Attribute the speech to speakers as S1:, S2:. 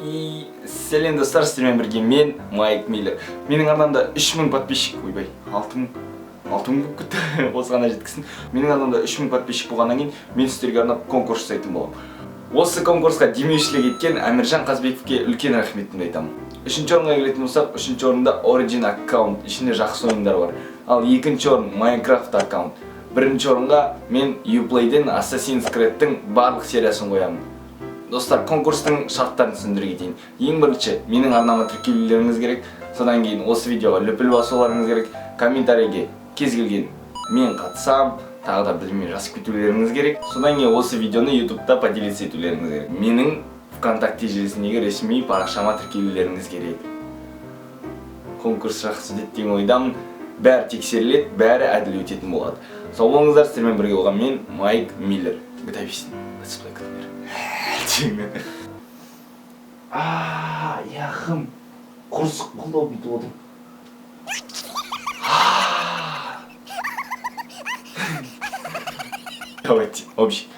S1: И сәлем, достар! Сіздермен бірге мен, Майк Миллер. Менің арнамда 3000 подписчик, ойбай, 6000, 6000 болып кетті, осы ғана жеткізсін. Менің арнамда 3000 подписчик болғаннан кейін мен сіздерге арнап конкурс жасайтын боламын. Осы конкурсқа демеушілік еткен Әміржан Қазбековке үлкен рахметімді айтамын. Үшінші орынға келетін болсақ, үшінші орында Origin аккаунт, ішінде жақсы ойындар бар. Ал екінші орын Minecraft аккаунт. Бірінші орынға мен Uplay'ден Assassin's Creed'тің барлық сериясын қоямын. Достар, конкурстың шарттарын түсіндіре кетейін. Ең бірінші, менің арнама тіркелулеріңіз керек. Содан кейін осы видеоға лүпіл басуларыңыз керек. Комментарийге кез келген «мен қатысам», тағы да бірдеме жазып кетулеріңіз керек. Содан кейін осы видеоны Ютубта поделиться етулеріңіз керек. Менің ВКонтакте желісіндегі ресми парақшама тіркелулеріңіз керек. Конкурс жақсы өтеді деген ойдамын. Бәрі тексеріледі, бәрі әділ өтетін болады. Сау болыңыздар! Сіздермен бірге болған мен, Майк Миллер. GTA 5 летсплей күтіңдер.
S2: А, аяғым құрысып қалды ау бүйтіп отырып.
S1: Давайте, общий.